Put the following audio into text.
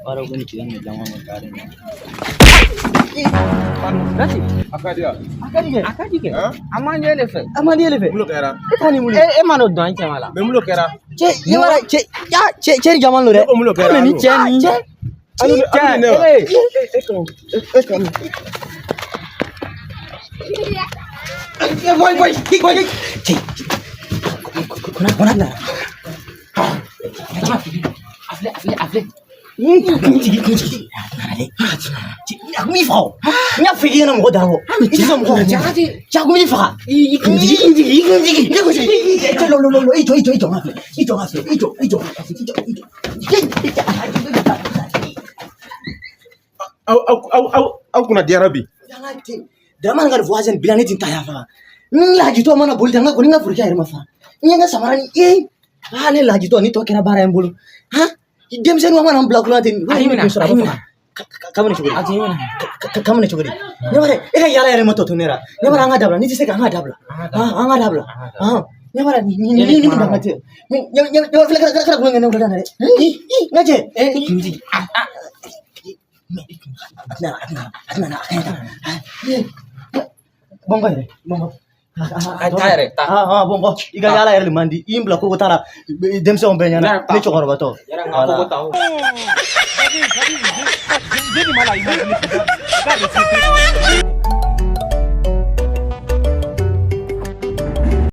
B'a dɔn ko nin tile nin dilan kɔni ka di. A ka di wa? A ka di kɛ. A ka di kɛ. A man di e de fɛ. A man di e de fɛ. Mun de kɛra? E ta ni mun E e ma n'o dɔn cɛ ma la. Mais mun de kɛra? Cɛ, ɲɛ cɛ, ya cɛ cɛ ni jama don dɛ. Ne ko mun de kɛra? Ni cɛ ni Cɛ. Alu cɛ alu ne wa? e. E ka nin. Boy boy boy. Cɛ. Kona kona na. A filɛ, a filɛ, a filɛ. Kuntigi kuntigi. A nana dɛ. Cɛ, a kun b'i faga o. N y'a fɔ i ɲɛna mɔgɔ dan kɔ. I tɛ sɔn mɔgɔ Cɛ, a ti. Cɛ, a kun b'i faga. I Kuntigi kuntigi kuntigi. Ne kuntigi. Cɛ, lɔ lɔ lɔ i jɔ i jɔ i jɔ n ka filɛ. I jɔ n ka filɛ. I jɔ i jɔ i jɔ i jɔ. Aw aw aw aw aw kunna diyara bi. Dramane ka nin voisin bila ne ti ta yafa. N lajitɔ mana boli tan n ka kɔni n ka forokɛ yɛrɛ ma fa. N ye n ka samara ni ee aa ne lajitɔ ni tɔ kɛra baara ye n bolo. Han denmisɛnninw mana n bila kulon ten. A y'i minɛ, sɔrɔ a a y'i bɛ minɛ. faga. Ka minɛ cogo di? A t'i minɛ. Ka minɛ cogo di? Ɲamare e ka yaala yɛrɛ ma tɔ to ne la. Ɲamare an ka dabila n'i tɛ se ka an ka dabila. An ka dabila. Ɲamare ni ni ni ni danga tɛ. Ɲamare filɛ kana kana kulonkɛ ne wula dɛ. N ka cɛ. E kuntigi. A a. A tɛna a tɛna a tɛna a ka ɲi tan. Bɔn yɛrɛ bɔn. A taa yɛrɛ taa. Ah bɔn i ka yaala yɛrɛ de man di. I ye n bila koko ta la denmisɛnw bɛɛ ɲɛna ne cɛkɔrɔbatɔ. Yɛrɛ n ka koko ta o. J'ai du mal à imaginer.